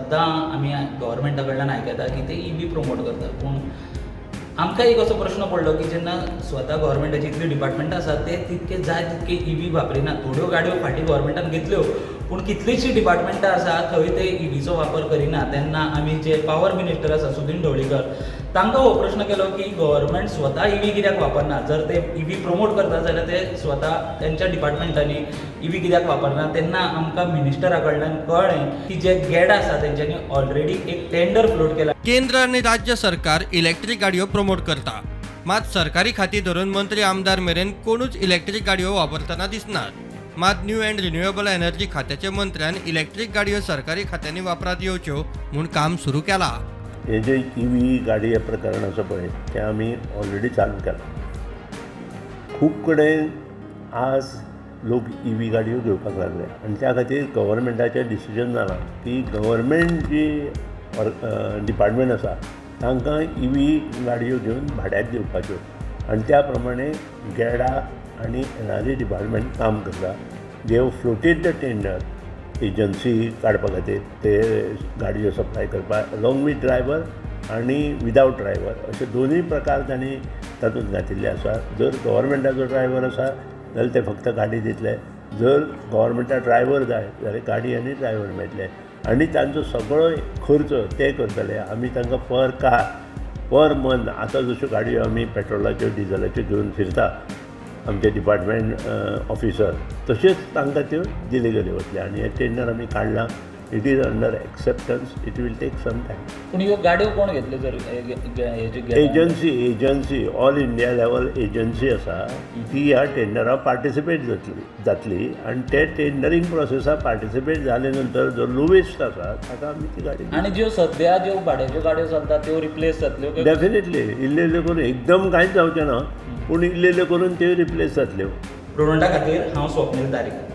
सद्दां आमी गव्हर्मेंटा कडल्यान आयकता की ते ईव्ही प्रमोट करता, पूण आमकां एक असो प्रश्न पडलो की जेन्ना स्वता गव्हर्मेंटाची इतली डिपार्टमेंटां आसात, ते तितके जाय तितके ईव्ही वापरिनात. थोड्यो गाडयो फाटीं गव्हर्मेंटान घेतल्यो, पूण कितलीशीं डिपार्टमेंटां आसा थंय ते ईव्हीचो वापर करिना. तेन्ना आमी जे पावर मिनिस्टर आसा सुदीन ढवळीकर, तांकां हो प्रश्न केलो की गव्हर्मेंट स्वता ईव्ही कित्याक वापरना? जर ते ईव्ही प्रमोट करता जाल्यार ते स्वता तेंच्या डिपार्टमेंटांनी ईव्ही कित्याक वापरना? तेन्ना आमकां मिनिस्टरा कडल्यान कळ्ळें की जे गेडा आसा तेंच्यांनी ऑलरेडी एक टेंडर फ्लोट केला. केंद्र आनी राज्य सरकार इलेक्ट्रीक गाडयो प्रमोट करता, मात सरकारी खाती धरून मंत्री, आमदार मेरेन कोणूच इलेक्ट्रीक गाडयो वापरतना दिसनात. मात न्यू अँड रिन्युएबल एनर्जी खात्याच्या मंत्र्यान इलेक्ट्रीक गाडयो सरकारी खात्यांनी वापरात येवच्यो म्हूण काम सुरू केलां. हे जे ईव्ही गाडये प्रकरण आसा पळय, तें आमी ऑलरेडी चालू केलां. खूब कडेन आज लोक ईव्ही गाडयो घेवपाक लागले आनी त्या खातीर गव्हर्मेंटाचें डिसिजन जालां की गव्हर्मेंट जी डिपार्टमेंट आसा तांकां ईव्ही गाडयो घेवन भाड्याक दिवपाच्यो आनी त्या प्रमाणे गेडा आनी एनआरई डिपार्टमेंट काम करता. They have floated the tender agency काडपा खातीर, ते गाडयो सप्लाय करपाक, अलॉंग वीथ ड्रायवर आनी विदावट ड्रायवर अशे दोनूय प्रकार तांणी तातूंत घातिल्ले आसा. जर गव्हर्मेंटाचो ड्रायवर आसा जाल्यार ते फक्त गाडी दितले. जर गव्हर्मेंटा ड्रायवर जाय जाल्यार गाडी आनी ड्रायवर मेळटले आनी तांचो सगळो खर्च ते करतले. आमी तांकां पर कार पर मंथ, आतां जश्यो गाडयो आमी पेट्रोलाच्यो, डिजलाच्यो घेवन फिरता आमचे डिपार्टमेंट ऑफिसर, तश्योच तांकां त्यो दिले गेल्यो वतले. आनी हें टेंडर आमी काडलां. It is under acceptance. It will take some time. पूण ह्यो गाडयो कोण घेतल्यो जर हेजे? Agency, all India level agency आसा, ती ह्या टेंडराक पार्टिसिपेट जातली आनी ते टेंडरींग प्रोसेसाक पार्टिसिपेट जाले नंतर जो लोवेस्ट आसा ताका आमी ती गाडी आनी ज्यो सद्या ज्यो भाड्याच्यो गाडयो चलतात त्यो रिप्लेस जातल्यो काय? डेफिनेटली, इल्ले इल्ले करून. एकदम कांयच जावचें ना, पूण इल्ले इल्ले करून त्यो रिप्लेस जातल्यो. प्रोडंटा खातीर हांव स्वप्नील तारीक.